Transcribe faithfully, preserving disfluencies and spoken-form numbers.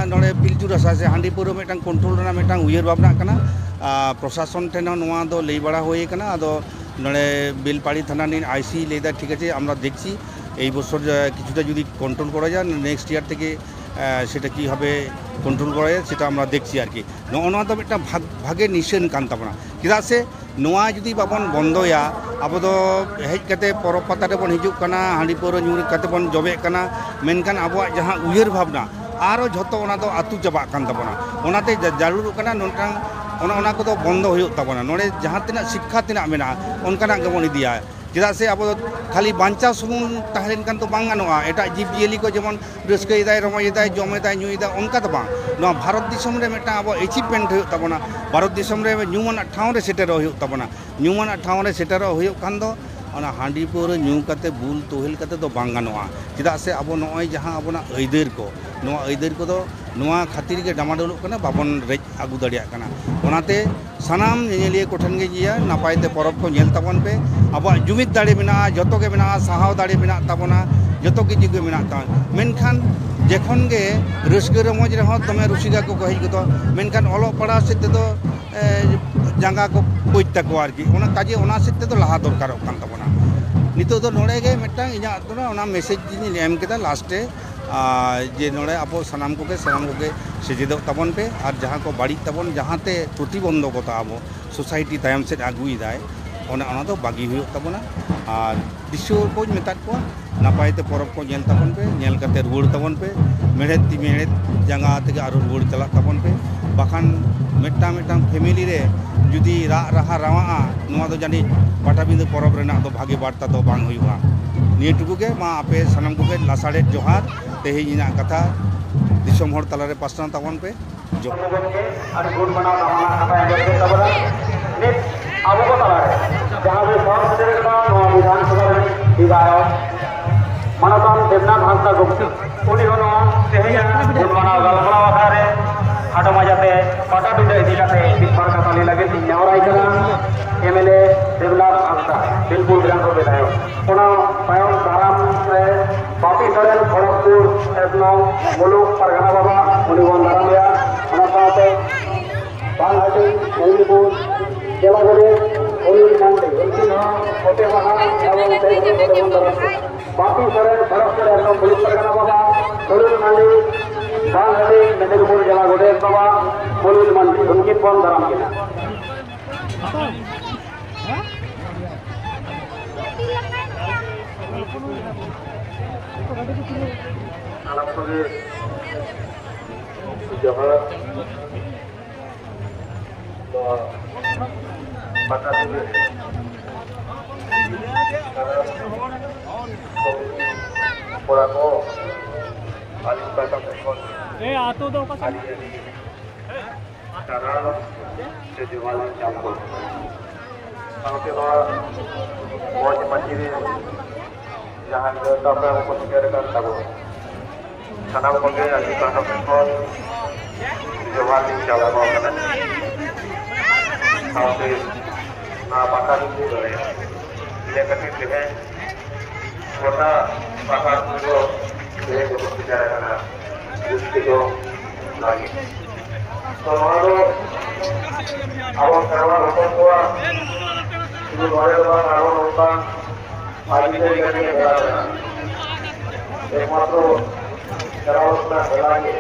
ᱱᱚᱰᱮ ᱯᱤᱞᱪᱩ ᱨᱟᱥᱟ ᱥᱮ ᱦᱟᱺᱰᱤ ᱯᱟᱹᱣᱨᱟᱹ ᱢᱤᱫᱴᱟᱝ ᱠᱚᱱᱴᱨᱳᱞ ᱨᱮᱱᱟᱜ ᱢᱤᱫᱴᱟᱝ ᱩᱭᱦᱟᱹᱨ ᱵᱷᱟᱵᱽᱱᱟ ᱠᱟᱱᱟ᱾ ᱟᱨ ᱯᱨᱚᱥᱟᱥᱚᱱ ᱴᱷᱮᱱ ᱦᱚᱸ ᱱᱚᱣᱟ ᱫᱚ ᱞᱟᱹᱭ ᱵᱟᱲᱟ ᱦᱩᱭ ᱠᱟᱱᱟ᱾ ᱟᱫᱚ ᱱᱚᱰᱮ ᱵᱮᱞᱯᱟᱦᱟᱲᱤ ᱛᱷᱟᱱᱟ ᱨᱤᱱ ᱟᱭ ᱥᱤ ᱞᱟᱹᱭ ᱫᱟ, "ᱴᱷᱤᱠ ᱟᱪᱷᱮ, আমরা দেখছি, এই বছর, আহ, কিছুটা যদি কন্ট্রোল করা যায়, নেক্সট ইয়ার থেকে, আহ, সেটা কীভাবে কন্ট্রোল করা যায়, সেটা আমরা দেখছি আর কি।" ᱱᱚᱜᱼᱚ ᱱᱚᱣᱟ ᱫᱚ ᱢᱤᱫᱴᱟᱝ ᱵᱷᱟᱜᱽ-, ᱵᱷᱟᱜᱮ ᱱᱤᱥᱟᱹᱱ ᱠᱟᱱ ᱛᱟᱵᱚᱱᱟ᱾ ᱪᱮᱫᱟᱜ ᱥᱮ ᱱᱚᱣᱟ ᱡᱩᱫᱤ ᱵᱟᱵᱚᱱ ᱵᱚᱱᱫᱚᱭᱟ, ᱟᱵᱚ ᱫᱚ ᱦᱮᱡ ᱠᱟᱛᱮ ᱯᱚᱨᱚᱵᱽ ᱯᱟᱛᱟ ᱨᱮᱵᱚᱱ ᱦᱤᱡᱩᱜ ᱠᱟᱱᱟ, ᱦᱟᱺᱰᱤ ᱯᱟᱹᱣᱨᱟᱹ ᱧᱩ ᱠᱟᱛᱮ ᱵᱚᱱ ᱡᱚᱵᱮᱜ ᱠᱟᱱᱟ, ᱢᱮᱱᱠᱷᱟᱱ ᱟᱵᱚᱣᱟᱜ ᱡᱟᱦᱟᱸ ᱩᱭᱦᱟᱹᱨ ᱵᱷᱟᱵᱽᱱᱟ ᱟᱨᱚ ᱡᱷᱚᱛᱚ ᱚᱱᱟ ᱫᱚ ᱟᱹᱛᱩ ᱪᱟᱵᱟᱜ ᱠᱟᱱ ᱛᱟᱵᱚᱱᱟ᱾ ᱚᱱᱟᱛᱮ ᱡᱟ-, ᱡᱟᱹᱨᱩᱲᱚᱜ ᱠᱟᱱᱟ ᱱᱚᱝᱠᱟᱱ, ᱚᱱᱮ ᱚᱱᱟ ᱠᱚᱫᱚ ᱵᱚᱱᱫᱚ ᱦᱩᱭᱩᱜ ᱛᱟᱵᱚᱱᱟ᱾ ᱱᱚᱰᱮ ᱡᱟᱦᱟᱸ ᱛᱤᱱᱟᱹᱜ ᱥᱤᱠᱠᱷᱟ ᱛᱮᱱᱟᱜ ᱢᱮᱱᱟᱜᱼᱟ, ᱚᱱᱠᱟᱱᱟᱜ ᱜᱮᱵᱚᱱ ᱤᱫᱤᱭᱟ᱾ ᱪᱮᱫᱟᱜ ᱥᱮ ᱟᱵᱚ ᱫᱚ ᱠᱷᱟᱹᱞᱤ ᱵᱟᱧᱪᱟᱣ ᱥᱩᱢᱩᱝ ᱛᱟᱦᱮᱸ ᱞᱮᱱᱠᱷᱟᱱ ᱫᱚ ᱵᱟᱝ ᱜᱟᱱᱚᱜᱼᱟ᱾ ᱮᱴᱟᱜ ᱡᱤᱵᱽ ᱡᱤᱭᱟᱹᱞᱤ ᱠᱚ ᱡᱮᱢᱚᱱ ᱨᱟᱹᱥᱠᱟᱹᱭᱮᱫᱟᱭ, ᱨᱚᱢᱚᱡᱮᱫᱟᱭ, ᱡᱚᱢᱮᱫᱟᱭ, ᱧᱩᱭᱮᱫᱟᱭ, ᱚᱱᱠᱟ ᱫᱚ ᱵᱟᱝ᱾ ᱱᱚᱣᱟ ᱵᱷᱟᱨᱚᱛ ᱫᱤᱥᱚᱢ ᱨᱮ ᱢᱤᱫᱴᱟᱝ ᱟᱵᱚ ᱮᱪᱤᱵᱷᱢᱮᱱᱴ ᱦᱩᱭᱩᱜ ᱛᱟᱵᱚᱱᱟ, ᱵᱷᱟᱨᱚᱛ ᱫᱤᱥᱚᱢ ᱨᱮ ᱧᱩᱢᱟᱱᱟᱜ ᱴᱷᱟᱶ ᱨᱮ ᱥᱮᱴᱮᱨᱚᱜ ᱦᱩᱭᱩᱜ ᱛᱟᱵᱚᱱᱟ᱾ ᱧᱩᱢᱟᱱᱟᱜ ᱴᱷᱟᱶ ᱨᱮ ᱥᱮᱴᱮᱨᱚᱜ ᱦᱩᱭᱩᱜ ᱠᱷᱟᱱ ᱫᱚ ᱚᱱᱟ ᱦᱟᱺᱰᱤ ᱯᱟᱹᱣᱨᱟᱹ ᱧᱩ ᱠᱟᱛᱮ ᱵᱩᱞ ᱛᱩᱦᱮᱞ ᱠᱟᱛᱮ ᱫᱚ ᱵᱟᱝ ᱜᱟᱱᱚᱜᱼᱟ᱾ ᱪᱮᱫᱟᱜ ᱥᱮ ᱟᱵᱚ ᱱᱚᱜᱼᱚᱭ ᱡᱟᱦᱟᱸ ᱟᱵᱚᱱᱟᱜ ᱟᱹᱭᱫᱟᱹᱨ ᱠᱚ, ᱱᱚᱣᱟ ᱟᱹᱭᱫᱟᱹᱨ ᱠᱚᱫᱚ ᱱᱚᱣᱟ ᱠᱷᱟᱹᱛᱤᱨ ᱜᱮ ᱰᱟᱢᱟᱰᱳᱞᱚᱜ ᱠᱟᱱᱟ, ᱵᱟᱵᱚᱱ ᱨᱮᱡ ᱟᱹᱜᱩ ᱫᱟᱲᱮᱭᱟᱜ ᱠᱟᱱᱟ᱾ ᱚᱱᱟᱛᱮ ᱥᱟᱱᱟᱢ ᱧᱮᱧᱮᱞᱤᱭᱟᱹ ᱠᱚᱴᱷᱮᱱ ᱜᱮ ᱡᱮ ᱱᱟᱯᱟᱭ ᱛᱮ ᱯᱚᱨᱚᱵᱽ ᱠᱚ ᱧᱮᱞ ᱛᱟᱵᱚᱱ ᱯᱮ᱾ ᱟᱵᱚᱣᱟᱜ ᱡᱩᱢᱤᱫ ᱫᱟᱲᱮ ᱢᱮᱱᱟᱜᱼᱟ, ᱡᱚᱛᱚ ᱜᱮ ᱢᱮᱱᱟᱜᱼᱟ, ᱥᱟᱦᱟᱣ ᱫᱟᱲᱮ ᱢᱮᱱᱟᱜ ᱛᱟᱵᱚᱱᱟ, ᱡᱚᱛᱚ ᱠᱤᱪᱷᱩ ᱜᱮ ᱢᱮᱱᱟᱜ ᱛᱟᱵᱚᱱᱟ᱾ ᱢᱮᱱᱠᱷᱟᱱ ᱡᱚᱠᱷᱚᱱ ᱜᱮ ᱨᱟᱹᱥᱠᱟᱹ ᱨᱚᱢᱚᱡᱽ ᱨᱮᱦᱚᱸ ᱫᱚᱢᱮ ᱨᱩᱥᱤᱠᱟ ᱠᱚᱠᱚ ᱦᱮᱡ ᱜᱚᱫᱚᱜ, ᱢᱮᱱᱠᱷᱟᱱ ᱚᱞᱚᱜ ᱯᱟᱲᱦᱟᱣ ᱥᱮᱫ ᱛᱮᱫᱚ, ᱮ, ᱡᱟᱸᱜᱟ ᱠᱚ ᱠᱳᱪ ᱛᱟᱠᱚᱣᱟ ᱟᱨᱠᱤ᱾ ᱚᱱᱟ ᱠᱟᱡᱮ ᱚᱱᱟ ᱥᱮᱫ ᱛᱮᱫᱚ ᱞᱟᱦᱟ ᱫᱚᱨᱠᱟᱨᱚᱜ ᱠᱟᱱ ᱛᱟᱵᱚᱱᱟ᱾ ᱱᱤᱛᱚᱜ ᱫᱚ ᱱᱚᱰᱮ ᱜᱮ ᱢᱤᱫᱴᱟᱝ ᱤᱧᱟᱹᱜ ᱫᱚ ᱚᱱᱟ ᱢᱮᱥᱮᱡᱽ ᱤᱧ ᱮᱢ ᱠᱮᱫᱟ ᱞᱟᱥᱴ ᱨᱮ, ᱟᱨ ᱡᱮ ᱱᱚᱰᱮ ᱟᱵᱚ ᱥᱟᱱᱟᱢ ᱠᱚᱜᱮ, ᱥᱟᱱᱟᱢ ᱠᱚᱜᱮ ᱥᱮᱪᱮᱫᱚᱜ ᱛᱟᱵᱚᱱ ᱯᱮ, ᱟᱨ ᱡᱟᱦᱟᱸ ᱠᱚ ᱵᱟᱹᱲᱤᱡ ᱛᱟᱵᱚᱱ, ᱡᱟᱦᱟᱸᱛᱮ ᱯᱨᱚᱛᱤᱵᱚᱱᱫᱷᱚᱠᱚᱛᱟ ᱟᱵᱚ ᱥᱳᱥᱟᱭᱴᱤ ᱛᱟᱭᱚᱢ ᱥᱮᱫ ᱟᱹᱜᱩᱭᱮᱫᱟᱭ, ᱚᱱᱟ, ᱚᱱᱟ ᱫᱚ ᱵᱟᱹᱜᱤ ᱦᱩᱭᱩᱜ ᱛᱟᱵᱚᱱᱟ᱾ ᱟᱨ ᱫᱤᱥᱩᱣᱟᱹ ᱠᱚᱧ ᱢᱮᱛᱟᱫ ᱠᱚᱣᱟ, ᱱᱟᱯᱟᱭ ᱛᱮ ᱯᱚᱨᱚᱵᱽ ᱠᱚ ᱧᱮᱞ ᱛᱟᱵᱚᱱ ᱯᱮ, ᱧᱮᱞ ᱠᱟᱛᱮ ᱨᱩᱣᱟᱹᱲ ᱛᱟᱵᱚᱱ ᱯᱮ, ᱢᱮᱲᱦᱮᱫ ᱛᱤ ᱢᱮᱲᱦᱮᱫ ᱡᱟᱸᱜᱟ ᱛᱮᱜᱮ ᱟᱨᱚ ᱨᱩᱣᱟᱹᱲ ᱪᱟᱞᱟᱜ ᱛᱟᱵᱚᱱ ᱯᱮ᱾ ᱵᱟᱠᱷᱟᱱ ᱢᱤᱫᱴᱟᱝ ᱢᱤᱫᱴᱟᱝ ᱯᱷᱮᱢᱮᱞᱤ ᱨᱮ ᱡᱩᱫᱤ ᱨᱟᱜ ᱨᱟᱦᱟ ᱨᱟᱣᱟᱜᱼᱟ, ᱱᱚᱣᱟ ᱫᱚ ᱡᱟᱹᱱᱤᱡ ᱯᱟᱴᱟᱵᱤᱸᱫᱷᱟᱹ ᱯᱚᱨᱚᱵᱽ ᱨᱮᱱᱟᱜ ᱫᱚ ᱵᱷᱟᱜᱮ ᱵᱟᱨᱛᱟ ᱫᱚ ᱵᱟᱝ ᱦᱩᱭᱩᱜᱼᱟ᱾ ᱱᱤᱭᱟᱹ ᱴᱩᱠᱩ ᱜᱮ᱾ ᱢᱟ ᱟᱯᱮ ᱥᱟᱱᱟᱢ ᱠᱚᱜᱮ ᱞᱟᱥᱟᱲᱦᱮᱫ ᱡᱚᱦᱟᱨ᱾ ᱛᱮᱦᱮᱧ ᱤᱧᱟᱹᱜ ᱠᱟᱛᱷᱟ ᱫᱤᱥᱚᱢ ᱦᱚᱲ ᱛᱟᱞᱟᱨᱮ ᱯᱟᱥᱱᱟᱣ ᱛᱟᱵᱚᱱ ᱯᱮ᱾ ᱡᱚᱦᱟᱨ᱾ ᱟᱹᱰᱤ ᱜᱩᱱ ᱢᱟᱱᱟᱣ ᱫᱟᱢᱟᱱᱟᱜ ᱠᱟᱛᱷᱟᱭ ᱟᱸᱡᱚᱢ ᱠᱮᱫ ᱛᱟᱵᱚᱱᱟ᱾ ᱱᱤᱛ ᱟᱵᱚ ᱠᱚ ᱛᱟᱞᱟᱨᱮ ᱡᱟᱦᱟᱸ ᱜᱮ ᱥᱚᱦᱚᱨ ᱥᱮᱴᱮᱨ ᱠᱟᱱᱟ ᱱᱚᱣᱟ ᱵᱤᱫᱷᱟᱱ ᱥᱚᱵᱷᱟ ᱨᱤᱱᱤᱡ ᱵᱤᱫᱷᱟᱭᱚᱠ ᱢᱟᱱᱚᱛᱟᱱ ᱫᱮᱵᱽᱱᱟᱛᱷ ᱦᱟᱸᱥᱫᱟ ᱜᱚᱢᱠᱮ, ᱩᱱᱤ ᱦᱚᱸ ᱱᱚᱣᱟ ᱛᱮᱦᱮᱧᱟᱜ ᱜᱩᱱ ᱢᱟᱱᱟᱣ ᱜᱟᱞᱢᱟᱨᱟᱣ ᱟᱠᱷᱲᱟ ᱨᱮ ᱠᱷᱟᱴᱚ ᱢᱟᱪᱷᱟᱛᱮ ᱯᱟᱴᱟᱵᱤᱸᱫᱷᱟᱹ ᱤᱫᱤ ᱠᱟᱛᱮ ᱢᱤᱫ ᱵᱟᱨ ᱠᱟᱛᱷᱟ ᱞᱟᱹᱭ ᱞᱟᱹᱜᱤᱫ ᱤᱧ ᱱᱮᱦᱚᱨᱟᱭ ᱠᱟᱱᱟ᱾ ᱮᱢ ᱮᱞ ᱮ ᱫᱮᱵᱽᱞᱟᱞ ᱦᱟᱸᱥᱫᱟ, ᱵᱤᱞᱯᱩᱨ ᱵᱤᱫᱷᱟᱱ ᱥᱚᱵᱷᱟ ᱵᱤᱫᱷᱟᱭᱚᱠ᱾ ᱚᱱᱟ ᱛᱟᱭᱚᱢ ᱫᱟᱨᱟᱢ ᱨᱮ ᱵᱟᱯᱤ ᱥᱚᱨᱮᱱ, ᱠᱷᱚᱲᱚᱜᱽᱯᱩᱨ ᱮᱠ ᱱᱚᱝ ᱢᱩᱞᱩᱠ ᱯᱟᱨᱜᱟᱱᱟ ᱵᱟᱵᱟ, ᱩᱱᱤ ᱵᱚᱱ ᱫᱟᱨᱟᱢ ᱮᱭᱟ᱾ ᱚᱱᱟ ᱥᱟᱶᱛᱮ ᱵᱟᱝᱦᱟᱴᱤ ᱢᱮᱫᱤᱱᱤᱯᱩᱨ ᱡᱮᱞᱟ ᱜᱚᱰᱮᱛ ᱚᱱᱤᱞ ᱢᱟᱱᱰᱤ, ᱩᱱᱠᱤᱱ ᱦᱚᱸ ᱚᱛᱮ ᱢᱟᱦᱟ ᱮᱵᱚᱝ ᱛᱮᱦᱮᱧ ᱦᱤᱞᱳᱜ ᱱᱚᱰᱮ ᱵᱚᱱ ᱫᱟᱨᱟᱢ ᱠᱤᱱᱟ᱾ ᱵᱟᱯᱤ ᱥᱚᱨᱮᱱ, ᱠᱷᱚᱲᱚᱜᱽᱯᱩᱨ ᱮᱠ ᱱᱚᱝ ᱢᱩᱞᱩᱠ ᱯᱟᱨᱜᱟᱱᱟ ᱵᱟᱵᱟ, ᱚᱱᱤᱞ ᱢᱟᱱᱰᱤ, ᱵᱟᱝᱦᱟᱴᱤ ᱢᱮᱫᱤᱱᱤᱯᱩᱨ ᱡᱮᱞᱟ ᱜᱚᱰᱮᱛ ᱵᱟᱵᱟ ᱚᱱᱤᱞ ᱢᱟᱱᱰᱤ, ᱩᱱᱠᱤᱱ ᱵᱚᱱ ᱫᱟᱨᱟᱢ ᱠᱤᱱᱟ᱾ ᱥᱟᱱᱟᱢ ᱠᱚᱜᱮ ᱡᱚᱦᱟᱨ᱾ ᱱᱚᱣᱟ ᱯᱟᱛᱟ ᱴᱩᱰᱩ ᱥᱟᱱᱟᱢ ᱠᱚᱲᱟ ᱠᱚ, ᱟᱹᱞᱤᱧ ᱯᱟᱦᱴᱟ ᱥᱮᱫ ᱠᱷᱚᱱ ᱮ, ᱟᱛᱳ ᱫᱚ ᱚᱠᱟ ᱥᱮᱫ? ᱟᱹᱰᱤ ᱟᱹᱰᱤ ᱥᱟᱨᱦᱟᱣ ᱥᱮ ᱡᱚᱦᱟᱨ ᱞᱤᱧ ᱪᱟᱞ ᱟᱠᱚ ᱠᱟᱱᱟ᱾ ᱥᱟᱶᱛᱮ ᱱᱚᱣᱟ ᱢᱚᱸᱡᱽ ᱢᱟᱹᱡᱷᱤ ᱨᱮ ᱡᱟᱦᱟᱸᱭ ᱱᱮᱣᱛᱟ ᱯᱮᱲᱟ ᱠᱚᱠᱚ ᱥᱮᱴᱮᱨ ᱟᱠᱟᱱ ᱛᱟᱵᱚᱱᱟ, ᱥᱟᱱᱟᱢ ᱠᱚᱜᱮ ᱟᱹᱞᱤᱧ ᱯᱟᱦᱴᱟ ᱥᱮᱫ ᱠᱷᱚᱱ ᱡᱚᱦᱟᱨ ᱞᱤᱧ ᱪᱟᱞ ᱟᱠᱚ ᱠᱟᱱᱟ᱾ ᱥᱟᱶᱛᱮ ᱱᱚᱣᱟ ᱯᱟᱛᱟ ᱵᱤᱱ ᱵᱩᱡᱽ ᱫᱟᱲᱮᱭᱟᱜᱼᱟ, ᱤᱱᱟᱹ ᱠᱷᱟᱹᱛᱤᱨ ᱛᱮᱜᱮ ᱜᱚᱴᱟ ᱯᱟᱦᱴᱟ ᱠᱷᱚᱱ ᱠᱚ ᱛᱮᱦᱮᱧ ᱠᱚ ᱥᱮᱴᱮᱨ ᱟᱠᱟᱱᱟ ᱨᱟᱹᱥᱠᱟᱹ ᱡᱚᱝ ᱞᱟᱹᱜᱤᱫ᱾ ᱛᱚ ᱱᱚᱣᱟ ᱫᱚ ᱟᱵᱚ ᱠᱷᱮᱨᱣᱟᱞ ᱦᱚᱯᱚᱱ ᱠᱚᱣᱟᱜ ᱥᱩᱫᱷᱩ ᱱᱚᱰᱮ ᱫᱚ ᱵᱟᱝ, ᱟᱨᱦᱚᱸ ᱱᱚᱝᱠᱟ ᱟᱹᱰᱤ ᱡᱟᱭᱜᱟ ᱨᱮᱜᱮ ᱢᱮᱞᱟ ᱢᱮᱱᱟᱜᱼᱟ᱾ ᱮᱠᱢᱟᱛᱨᱚ ᱠᱷᱮᱨᱣᱟᱞ ᱨᱮᱱᱟᱜ ᱢᱮᱞᱟ ᱜᱮ